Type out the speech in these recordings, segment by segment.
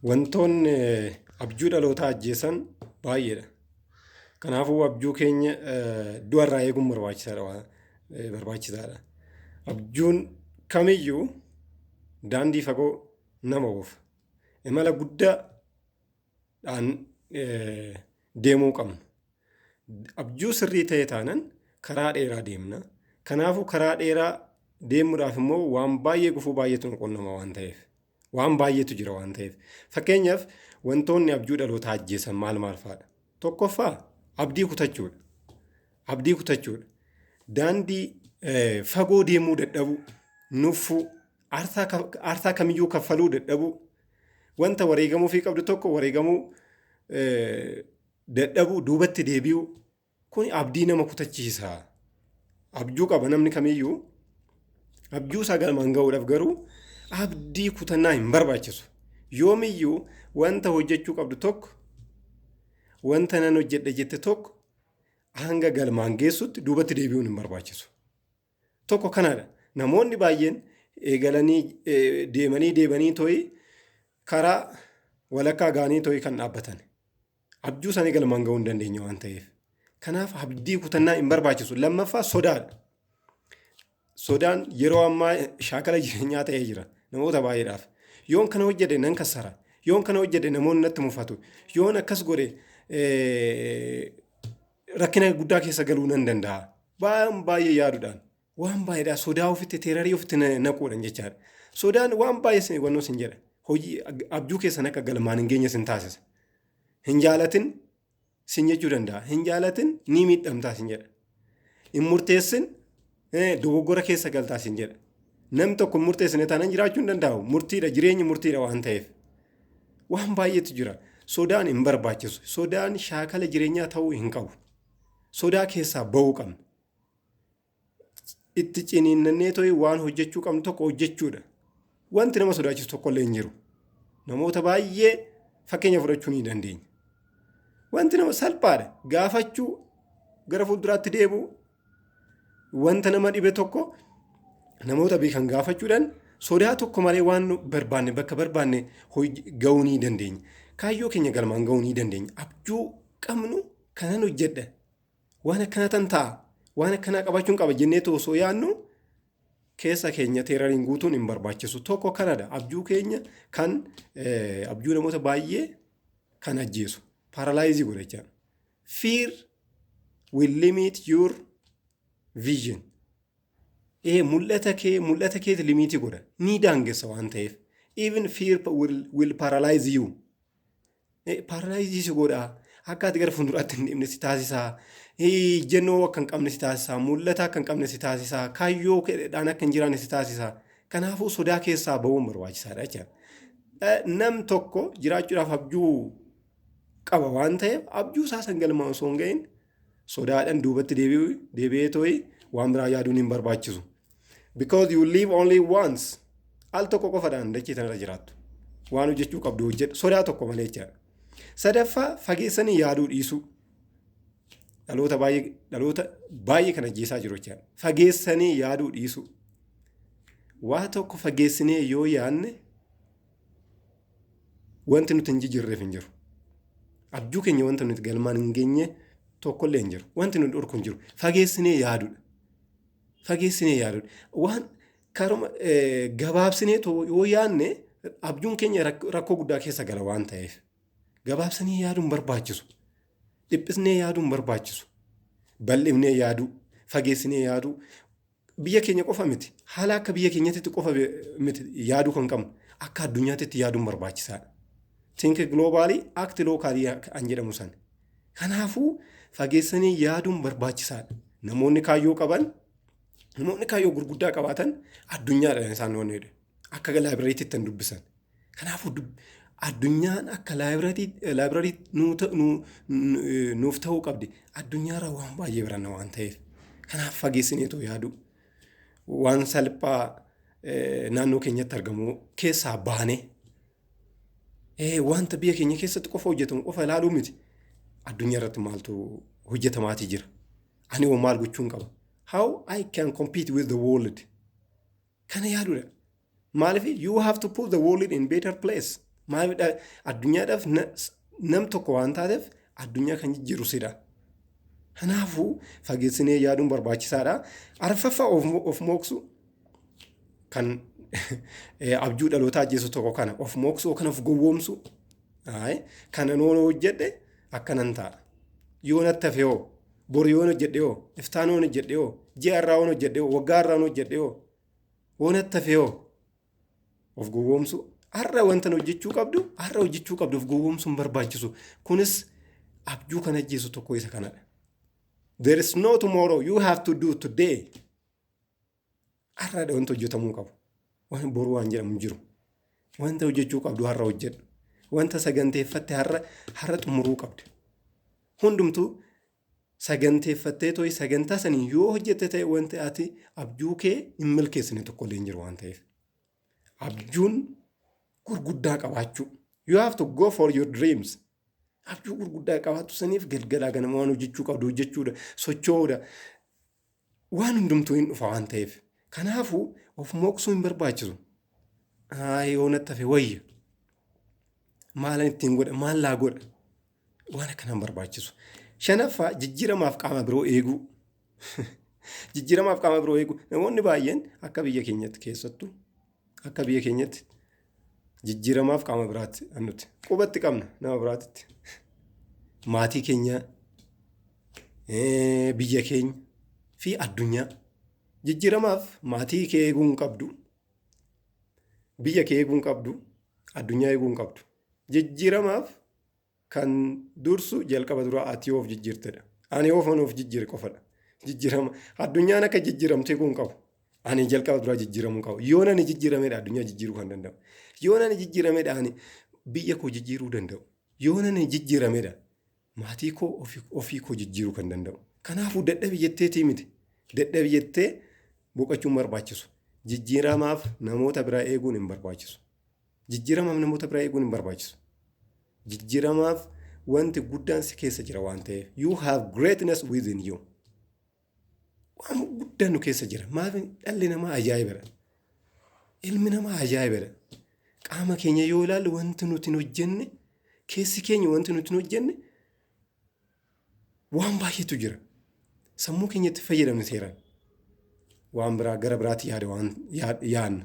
Wantoonni abjuu dhalootaa ajjeesan baay'eedha. Kanaafuu abjuu keenya du'arraa eeguun barbaachisaadha. Abjuun kamiyyuu daandii fagoo nama oofa. Imala guddaadhaan deemuu qabna. Abjuu sirrii ta'e taanaan karaa dheeraa deemna. Kanaafuu karaa dheeraa deemuudhaaf immoo waan baay'ee, gufuu baay'eetu nu qunnama waan ta'eef. Waan baay'eetu jira waan ta'eef. Fakkeenyaaf, wantoonni abjuu dhalootaa ajjeesan maal maal fa'aadha? Tokkoffaa, abdii kutachuudha. Abdii kutachuudha. Daandii fagoo deemuu dadhabuu, nuffuu, aarsaa kamiyyuu kaffaluu dadhabuu, wanta wareegamuufii qabdu tokko wareegamuu dadhabuu, duubatti deebi'uu, kun abdii nama kutachiisa. Abjuu qaba namni kamiyyuu. Abjuu isaa galmaan ga'uudhaaf garuu abdii kutannaa hin barbaachisu. Yoomiyyuu wanta hojjechuu qabdu tokko, wanta nan hojjedha jette tokko hanga galmaan geessutti duubatti deebi'uun hin barbaachisu. Tokko kanadha. Namoonni baay'een eegalanii deemanii deemanii to'i karaa walakkaa ga'anii to'i kan dhaabbatan. Abjuu isaanii galmaan ga'uu hin dandeenye waan ta'eef. Kanaaf abdii kutannaa hin barbaachisu. Lammaffaa, sodaadha. Sodaan yeroo ammaa shaakala jireenyaa ta'ee jira namoota baay'eedhaaf. Yoon kana hojjedhe nan kassara. Yoon kana hojjedhe namoonni natti mufatu. Yoon akkas godhe rakkina guddaa keessa galuu nan danda'a. Waan baay'ee yaaduudhaan, waan baay'eedhaan sodaa ofitti, terror ofitti naquudhaan jechaadha. Sodaan waan baay'ee sin hubannoo sin jedha. Hojii abjuu keessan akka galmaan hin geenye sin taasisa. Hin jaalatin sin jechuu danda'a. Hin jaalatin, ni miidhamtaa sin jedha. Hin murteessin, dogoggora keessa galtaa sin jedha. Namni tokko hin murteessine taanaan jiraachuu hin danda'u. Murtiidha, jireenyi murtiidha waan ta'eef. Waan baay'eetu jira. Sodaan hin barbaachisu. Sodaan shaakala jireenyaa ta'uu hin qabu. Sodaa keessaa ba'uu qabna. Itti ciniinnannee to'ii waan hojjechuu qabnu tokko hojjechuudha. Wanti nama sodaachisu tokkollee hin jiru. Namoota baay'ee fakkeenya fudhachuu ni dandeenya. Wanti nama salphaadha. Gaafachuu, gara fuulduraatti deemuu, wanta nama dhibe tokko namoota beekan gaafachuudhaan sodaa tokko malee waan nu barbaanne bakka barbaanne ga'uu ni dandeenya. Kaayyoo keenya galmaan ga'uu ni dandeenya. Abjuu qabnu kanan hojjedha. Waan akkanaa tan ta'a. Waan akkanaa qabaachuun qaba jennee osoo yaadnu keessa keenya terroriin guutuun hin barbaachisu. Tokko kanadha. Abjuu keenya kan abjuu namoota baay'ee kan ajjeesu. Paralyze godha jechaadha. Fear will limit your vision. Mul'ata keeti limit godha. Ni daangessa waan ta'eef. Even fear will paralyze you. Paralyze si godha. Akka ati gara fuulduraatti hin deemne si taasisa. Ejjennoo akka hin qabne si taasisa. Mul'ata akka hin qabne si taasisa. Kaayyoo dhaan akka hin jiraanne si taasisa. Kanaafuu sodaa keessaa ba'uun barbaachisaadha jechaadha. Nam tokko jiraachuudhaaf abjuu qaba waan ta'eef, abjuu isaa san galmaan osoo hin ga'in sodaadhaan duubatti deebi'ee to'i waan biraa yaaduun hin barbaachisu. Because you live only once. Al tokko qofadhaan dachee tanarra jiraattu. Waan hojjechuu qabdu hojjedhu sodaa tokko malee jechaadha. Sadaffaa, fageessanii yaaduu dhiisuu. Dhaloota baay'ee kan ajjeesaa jiru jechaadha. Fageessanii yaaduu dhiisuu. Waa tokko fageessinee yoo yaadne wanti nuti hin jijjiirreef hin jiru. Abjuu keenya wanta nuti galmaan hin geenye tokkollee hin jiru. Wanti nuti dhorku hin jiru. Fageessinee yaaduudha. Fageessinee yaaduudha. Waan karuma gabaabsinee yoo yaadne abjuun keenya rakkoo guddaa keessa gala waan ta'eef. Gabaabsanii yaaduun barbaachisu. Dhiphisnee yaaduun barbaachisu. Bal'ifnee yaaduu, fageessinee yaaduu. Biyya keenya qofa miti. Haala akka biyya keenyatti qofa miti yaaduu kan qabnu. Akka addunyaatti yaaduun barbaachisaadha. Think globally, act locally kan jedhamu sana. Kanaafuu fageessanii yaaduun barbaachisaadha. Namoonni kaayyoo qaban, namoonni kaayyoo gurguddaa qabaatan addunyaadhaan isaan wanni akka librarytti kan dubbisan. Kanaafuu addunyaan akka library nuuf ta'uu qabdi. Addunyaarraa waan baay'ee baranna waan ta'eef. Kanaaf fageessineetoo yaaduu. Waan salphaa naannoo keenyatti argamu keessaa baanee wanta biyya keenya keessatti qofa hojjetamu qofa ilaaluu miti. Addunyaa irratti maaltu hojjetamaatii jira? Ani hoo maal gochuun qaba? How I can compete with the world? Kana yaaduudha. Maaliif? You have to put the world in better place. Maaliif addunyaadhaaf nam tokko waan taateef addunyaa kan jijjiiru sidha. Kanaafuu fageessinee yaaduun barbaachisaadha. Arfaffaa, of mooksu kan abjuu dhalootaa ajjeesu tokko kana, of mooksuu kan of gowwoomsu. Kana yoon hojjedhe akkanan ta'a. Yoo natti hafe hoo, bor yoon hojjedhe hoo, iftaan yoon hojjedhe hoo, ji'a irraa yoon hojjedhe hoo, waggaa irraa yoon hojjedhe hoo, yoo natti hafe hoo, of gowwoomsu. Har'a wanta hojjechuu qabdu har'a hojjechuu qabdu, of gowwoomsuun barbaachisu. Kunis abjuu kan ajjeesu tokko isa kanadha. There is no tomorrow, you have to do today. Har'aadha wanta hojjetamuu qabu. Waan boru waan jedhamu hin jiru. Wanta hojjechuu qabdu har'a hojjedhu. Wanta saganteeffatte har'a har'a xumuruu qabda. Hundumtuu saganteeffattee tooyi sagantaa saniin yoo hojjette ta'e, wanti ati abjuu kee hin milkeessine tokko illee hin jiru waan ta'eef. Abjuun gurguddaa qabaachuu. You have to go for your dreams. Abjuu gurguddaa qabaattu saniif galgalaa ganama waan hojjechuu qabdu hojjechuudha. Socho'uudha. Waan hundumtuu hin dhufa waan ta'eef. Kanaafuu of mooqsuu hin barbaachisu. Yoo natti hafe wayya. Maalan ittiin godha? Maal laa godha? Waan akkanaan barbaachisu. Shanaffaa, jijjiiramaaf qaama biroo eeguu. Jijjiiramaaf qaama biroo eeguu. Namoonni baay'een akka biyya keenyatti, keessattuu akka biyya keenyatti, jijjiiramaaf qaama biraatti nuti qubatti qabna nama biraatitti. Maatii keenya, biyya keenya fi addunyaa. Jijjiiramaaf maatii kee eeguu hin qabdu. Biyya kee eeguu hin qabdu. Addunyaa eeguu hin qabdu. Jijjiiramaaf kan dursu jalqaba dura ati of jijjiirtedha. Ani ofan of jijjiire qofadha. Jijjiirama addunyaan akka jijjiiramtu eeguu hin qabu. Ani jalqaba duraa jijjiiramuu qabu. Yoon ani jijjiiramedha addunyaa jijjiiruu kan danda'u. Yoon ani jijjiiramedha ani biyya koo jijjiiruu danda'u. Yoon ani jijjiiramedha maatii koo, ofii koo jijjiiruu kan danda'u. Kanaafuu dadhabi jetteetii miti. Dadhabi jettee boqochuun barbaachisu. Jijjiiramaaf namoota biraa eeguun hin barbaachisu. Jijjiiramaaf namoota biraa eeguun hin barbaachisu. Jijjiiramaaf wanti guddaan si keessa jira waan ta'eef. You have greatness within you. Waan guddaan nu keessa jira. Maaf dhalli namaa ajaa'ibadha. Ilmi namaa ajaa'ibadha. Qaama keenya yoo ilaalle, wanti nuti hin hojjenne, keessi keenya wanti nuti hin hojjenne waan baay'eetu jira. Sammuu keenyatti fayyadamne seeraan. Waan biraa gara biraatti yaada waan yaadna.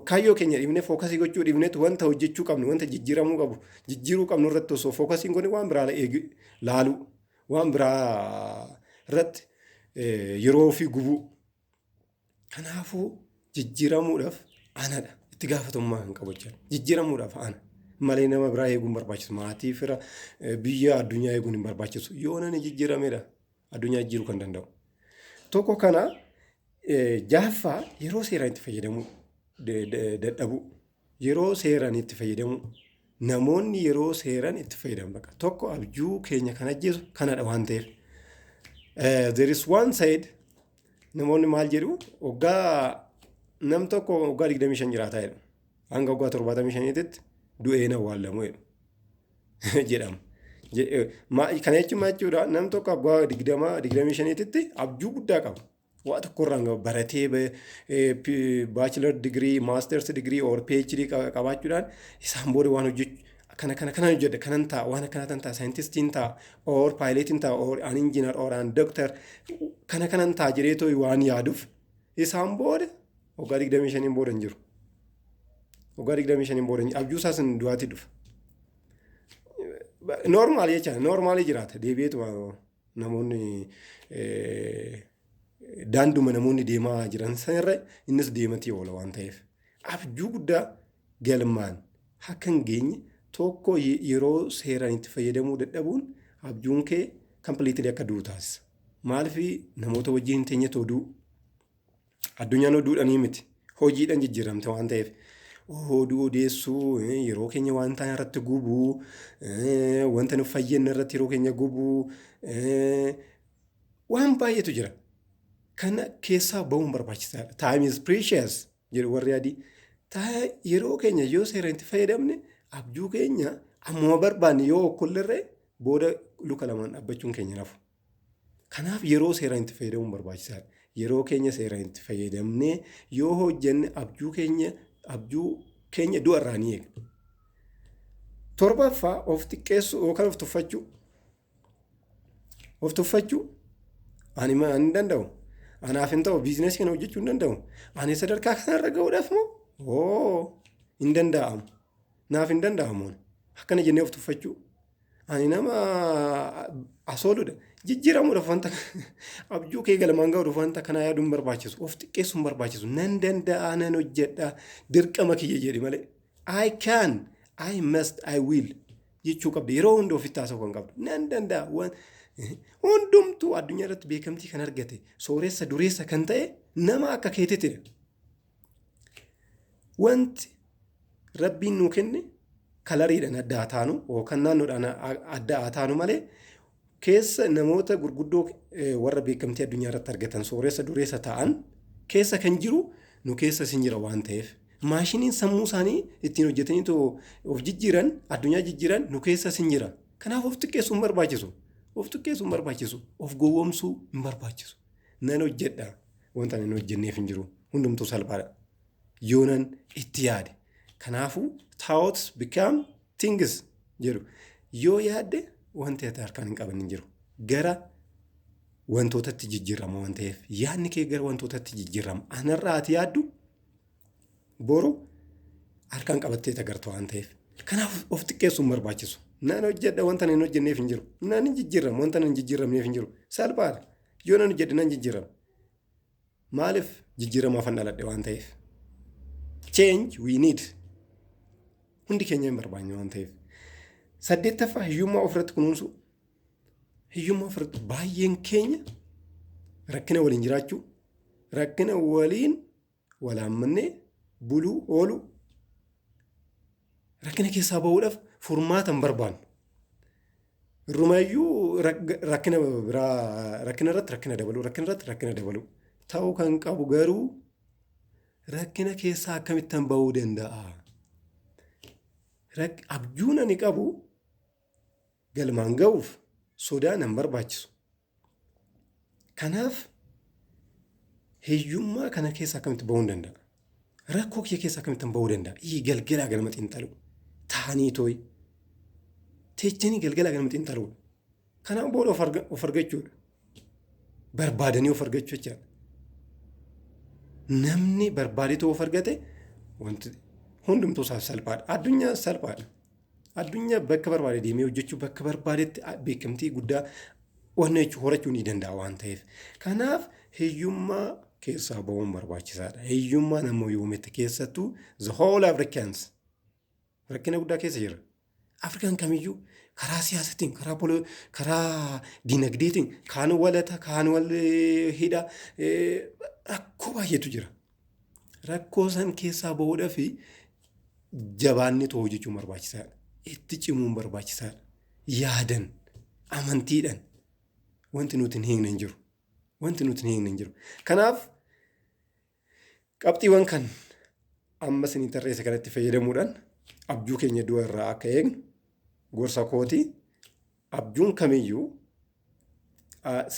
Kaayyoo keenya dhiibnee, focus gochuu dhiibneetu, wanta hojjechuu qabnu, wanta jijjiiramuu qabu, jijjiiruu qabnu irratti osoo focus hin goone, waan biraa laaluu, waan biraa irratti yeroo ofii gubuu. Kanaafuu jijjiiramuudhaaf anadha itti gaafatamummaa kan qabu jechuudha. Jijjiiramuudhaaf ana malee nama biraa eeguun barbaachisu. Maatii, fira, biyya, addunyaa eeguun hin barbaachisu. Yoo nani jijjiiramedha addunyaa jijjiiruu kan danda'u. Tokko kana. Jaaffaa, yeroo seeraan itti fayyadamuu dadhabuu. Yeroo seeraan itti fayyadamuu. Namoonni yeroo seeraan itti fayyadamu bakka tokko abjuu keenya kan ajjeesu kanadha waan ta'eef. There is one side, namoonni maal jedhu, waggaa nam tokko waggaa 25 jiraataa jedhu. Hanga waggaa 75tti du'ee awwaallamu jedhu jedhama. Kana jechuun maal jechuudha? Nam tokko waggaa 20, 25tti abjuu guddaa qaba. Waa tokkorraan baratee bachelor degree, masters degree or PhD qabaachuudhaan isaan booda waan hojjechuu kana kana kanan hojjedha, kanan ta'a, waan akkana tan ta'a, saayintistiin ta'a or paayileetiin ta'a or an engineer or an doctor, kana kanan ta'a jedhee tooyi waan yaaduuf, isaan booda waggaa 25n booda hin jiru. Waggaa 25n booda abjuu isaa sun du'aatti dhufa. Normal jecha normal jiraata, deebi'eetu namoonni daanduma namoonni deemaa jiran sanarra innis deematii oola waan ta'eef. Abjuu guddaa galmaan akka hin geenye tokko yeroo seeraan itti fayyadamuu dadhabuun abjuun kee completely akka du'u taasisa. Maaliif namoota wajjin hin teenyetu oduu, addunyaan oduudhanii miti, hojiidhaan jijjiiramte waan ta'eef. Oduu odeessuu, yeroo keenya waan ta'an irratti gubuu, wanta nu fayyadne irratti yeroo keenya gubuu, waan baay'eetu jira. Kana keessaa bahuun barbaachisaadha. Time is precious jedhu warri adii. Yeroo keenya yoo seeraan itti fayyadamne, abjuu keenya ammuma barbaanne yoo okkollerree booda luka lamaan dhaabbachuun keenya nafu. Kanaaf yeroo seeraan itti fayyadamuun barbaachisaadha. Yeroo keenya seeraan itti fayyadamnee yoo hojjenne, abjuu keenya du'arraa ni eegna. Torbaffaa, of xiqqeessuu yookaan of tuffachuu. Of tuffachuu, ani hin danda'u. Anaaf hin ta'u, business kana hojjechuu hin danda'u. Ani sadarkaa kanarra ga'uudhaaf moo? Oo, hin danda'amu. Naaf hin danda'amu. Akkana jennee of tuffachuu. Ani nama asooludha. Jijjiiramuudhaaf, wanta abjuu kee galmaan ga'uudhaaf wanta kanaa yaaduu hin barbaachisu. Of xiqqeessuu hin barbaachisu. Nan danda'a, nan hojjedha. Dirqama kiyya jedhi malee. I can, I must, I will jechuu qabda. Yeroo hunda ofitti haasa'uu kan qabdu. Nan danda'a. Hundumtuu addunyaa irratti beekamtii kan argate, sooressa dureessa kan ta'e nama akka keetiitidha. Wanti Rabbiin nuu kenne coloriidhaan adda haa taanu yookaan naannoodhaan adda haa taanu malee, keessa namoota gurguddoo warra beekamtii addunyaa irratti argatan, sooressa dureessa ta'an keessa kan jiru nu keessa sin jira waan ta'eef, maashiniin sammuu isaanii ittiin hojjetanii of jijjiiran, addunyaa jijjiiran nu keessa sin jira. Kanaaf of xiqqeessuu hin barbaachisu. Of xiqqeessuu hin barbaachisu. Of gowwoomsuu hin barbaachisu. Nan hojjedha. Wanta ani hin hojjenneef hin jiru. Hundumtuu salphaadha. Yoonan itti yaade. Kanaafuu "thoughts become things" jedhu. Yoo yaadde wanti ati harkaan hin qaban hin jiru. Gara wantootatti jijjiirama waan ta'eef, yaadni kee gara wantootatti jijjiirama. Anarraa ati yaaddu boru harkaan qabattee agarta waan ta'eef. Kanaaf of xiqqeessuu hin barbaachisu. Nan hojjedha, wanta hin hojjenneef hin jiru. Nan hin jijjiirama, wanta hin jijjiiramneef hin jiru. Salphaadha. Yoo nan hojjedhe nan jijjiirama. Maaliif? Jijjiiramaaf an dhaladhe waan ta'eef. Change we need. Hundi keenya hin barbaanne waan ta'eef. Saddeettaffaa, hiyyummaa ofirratti kunuunsuu. Hiyyummaa ofirratti, baay'een keenya rakkina waliin jiraachuu, rakkina waliin walaammannee buluu ooluu, rakkina keessaa bahuudhaaf furmaata hin barbaannu. Irrumayyuu rakkina biraa, rakkina irratti rakkina dabaluu, rakkina irratti rakkina dabaluu. Ta'uu kan qabu garuu rakkina keessaa akkamittan bahuu danda'a? Abjuun ani qabu galmaan ga'uuf sodaan hin barbaachisu. Kanaaf hiyyummaa kana keessa akkamitti bahuu danda'a? Rakkoo kiyya keessa akkamittan bahuu danda'a? Ii galgalaa galma xiinxaluu. Taa'anii tooyi. Teechanii galgalaa galma xiinxaluudha. Kanaan booda of argachuudha. Barbaadanii of argachuu jechaadha. Namni barbaadeetoo of argate wanti hundumtuu isaaf salphaadha. Addunyaan salphaadha. Addunyaa bakka barbaade deemee hojjechuu, bakka barbaadetti beekamtii guddaa wanna jechuu horachuu ni danda'a waan ta'eef. Kanaaf hiyyummaa keessaa bahuun barbaachisaadha. Hiyyummaan ammoo yoomitti keessattuu the whole Africans rakkina guddaa keessa jira. Afrikaan kamiyyuu karaa siyaasatiin, karaa dinagdeetiin kaan walata, kaan wal hidha, rakkoo baay'eetu jira. Rakkoo san keessaa bahuudhaaf jabaanni too hojjechuun barbaachisaadha. Itti cimuun barbaachisaadha. Yaadan, amantiidhaan wanti nuti hin hiikne hin jiru. Wanti nuti hin hiikne hin jiru. Kanaaf qabxiiwwan kan amma isinii tarreesse kanatti fayyadamuudhaan abjuu keenya du'a irraa akka eegnu gorsa kooti. Abjuun kamiyyuu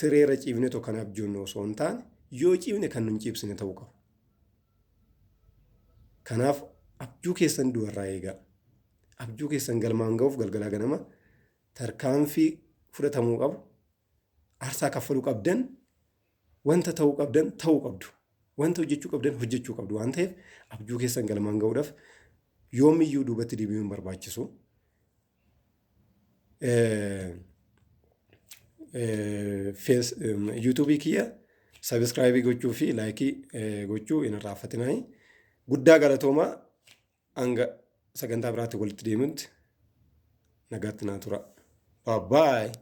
sireerra ciifne tokko kan abjoonnu osoo hin taane, yoo ciifne kan nun ciibsine ta'uu qaba. Kanaaf abjuu keessan du'a irraa eegaa. Abjuu keessan galmaan ga'uuf galgalaa ganama tarkaanfii fudhatamuu qabu. Aarsaa kaffaluu qabdan, wanta ta'uu qabdan ta'uu qabdu. Wanta hojjechuu qabdan hojjechuu qabdu waan ta'eef, abjuu keessan galmaan ga'uudhaaf yoomiyyuu duubatti deebi'uu hin barbaachisu. YouTubeii kiyya subscribe gochuu fi like gochuu hin irraanfatinaa. Guddaa galatoomaa, hanga sagantaa biraatti walitti deemutti nagaatti naa tura. Bye bye.